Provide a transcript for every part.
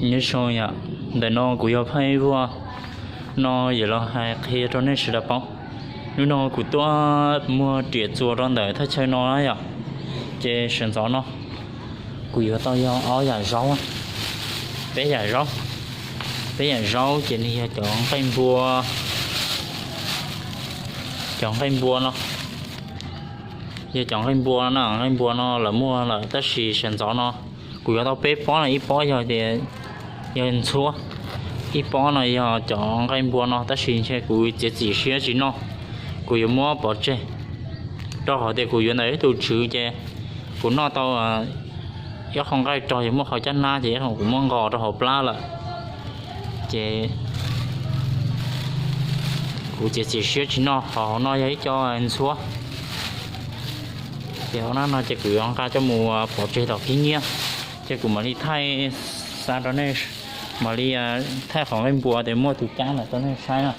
Nyob zoo yom, ntawm no kuv yog Phaj Ib Vuag no, yuav los hais qhia rau nej sawv daws paub. Hnub no kuv tuaj muag riam txuas rau ntawm thaj chaw no na yom, ces sawv ntxov no kuv yuav tau yog ob yam zaub, peb yam zaub, peb yam zaub ces nws yog cov nqaij npua, cov nqaij npua no, yog cov nqaij npua no na, nqaij npua no lawv muaj lawm tab sis sawv ntxov no kuv yuav tau peb pob na, ib pob yog tias yog ntxhuab, ib pob no yog cov nqaij npua no tab sis ntshe kuv txiav txim siab tsis noj, kuv yuav muab pov tseg, rau qhov tias kuv yuav ntawm ib tug tswv ces kuv noj tau ib qho nqaij rog, yuav muaj qhov caj nab ces kuv muab nqos rau hauv plab lawm, ces kuv txiav txim siab tsis noj. Qhov hauv no yog ib co ntxhuab, ces hauv no ces kuv yuav nqa coj mus pov tseg tom khib nyiab, ces kuv mam li thaij xa rau nej, mam li thaij qhov nqaij npua tias muaj tus cab ntawm rau nej saib na.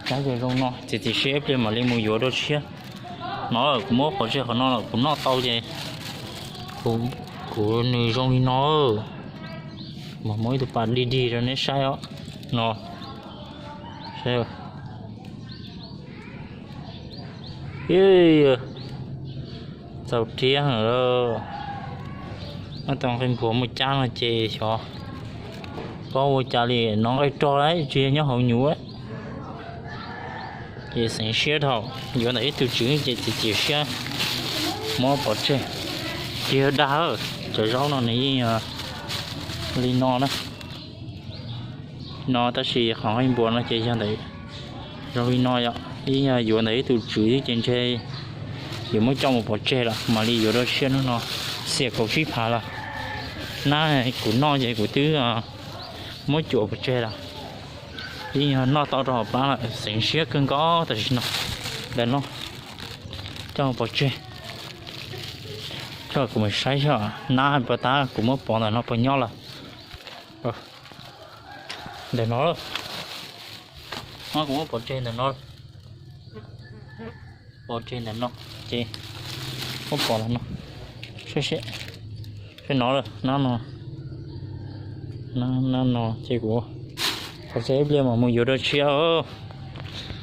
Cab ces zoo no, txiav txim siab ib pliag mam li mus yuav dua tshiab. No lawm kuv muab pov tseg qhov no lawm, kuv noj tau ces kuv nws zoo li no. Mas muab ib tug pas dig dig rau neb saib os. No, txaus rhiab lawm. Ob tug nqaij npua muaj cab no ces xyov paub ua cas li, no nqaij rog lawm tsis yog nyob hauv nyuv. Ces xeev siab dhau, yuav ntawm ib tug tswv ces txiav txim siab muab pov tseg. Tsis yog dag, cov zaub no nws yeej li no na. No tab sis qhov nqaij npua no ces yog ntawm, zoo li no yom, yeej yog yuav ntawm ib tug tswv ces ntshe yuav muab coj mus pov tseg lawm, mam li yuav dua tshiab. Hnub no xiam kaum tsib phav lawm, nab kuv noj ces kuv twb muab cuam pov tseg lawm. Yeej yog noj tau rau hauv plab lawm, xeev siab kawg nkaus tam sim no. Ntawm no coj pov tseg, coj kuv mus saib saib nab puas tab kuv muab pov ntawm no puas nyob lawm. Ntawm no, kuv muab pov tseg ntawm no, pov tseg ntawm no, ces muab pov ntawm no, saib seb, saib no lawm, nab no, nab no ces kuv pov tseg ib pliag mas mus yuav dua tshiab os.